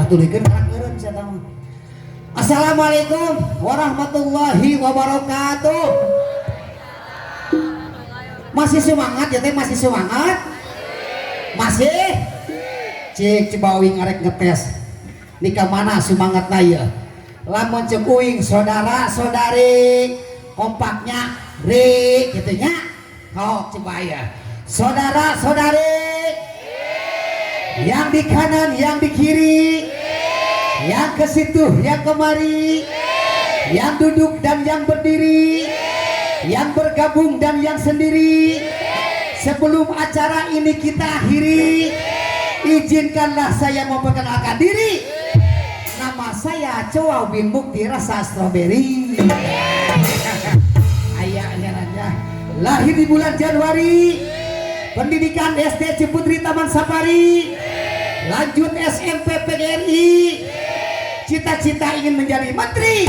tuluykeun karak eureun sia mah. Assalamualaikum warahmatullahi wabarakatuh. Masih semangat ya teh, masih semangat? Masih? Cik coba uing arek ngetes. Nikah mana semangatna ieu? Lamun cek uing saudara saudari kompaknya ri gitu nya. Oh, coba ya. Saudara saudari yang di kanan, yang di kiri, yang ke situ, yang kemari, yang duduk dan yang berdiri, yang bergabung dan yang sendiri. Sebelum acara ini kita akhiri, izinkanlah saya memperkenalkan diri. Nama saya Coau bin Bukti rasa stroberi. Ayahnya aja. Lahir di bulan Januari. Pendidikan SD Ciputri Taman Safari. Lanjut SMP PGRI. Cita-cita ingin menjadi menteri.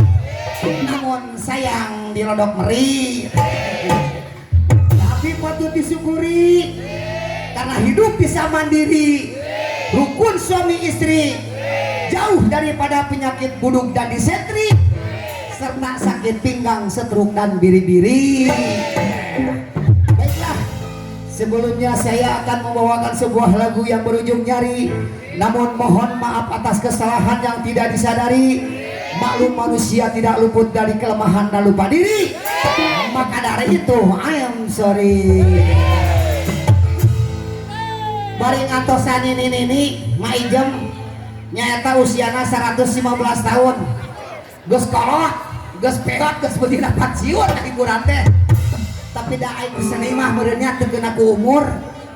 Namun sayang dirodok meri. Tapi patut disyukuri karena hidup bisa mandiri, rukun suami istri, jauh daripada penyakit buduk dan disentri, serta sakit pinggang, stroke dan biri-biri. Baiklah, sebelumnya saya akan membawakan sebuah lagu yang berujung nyari. Namun mohon maaf atas kesalahan yang tidak disadari. Maklum manusia tidak luput dari kelemahan dan lupa diri. Maka dari itu, I am sorry. Bari ngantosan ini Ma Ijem nyata usiana 115 tahun. Geus kolot, geus peot, geus betina pensiun hiburan teh. Tapi da aing seni mah meureunnya teu kena ku umur,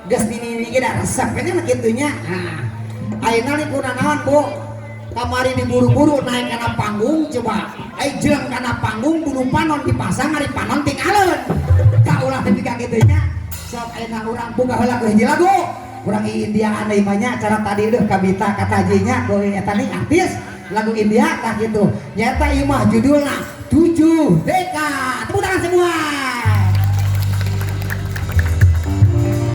geus nini ge da resep nya kitu nya. Nah, ayeuna lingkungan naon, Bu? Kamari diburu-buru naik kana panggung coba. Ai jeung kana panggung bulu panon dipasang ari panon tingaleun. Ka ulah teh ka kitu nya. Sok ayeuna urang buka heula ku hiji lagu. Kurang India aneh mah cara tadi deuh kabita katajinya ku eta nih artis lagu India tah gitu. Nyata ieu mah judulna 7 Deka. Tepuk tangan semua.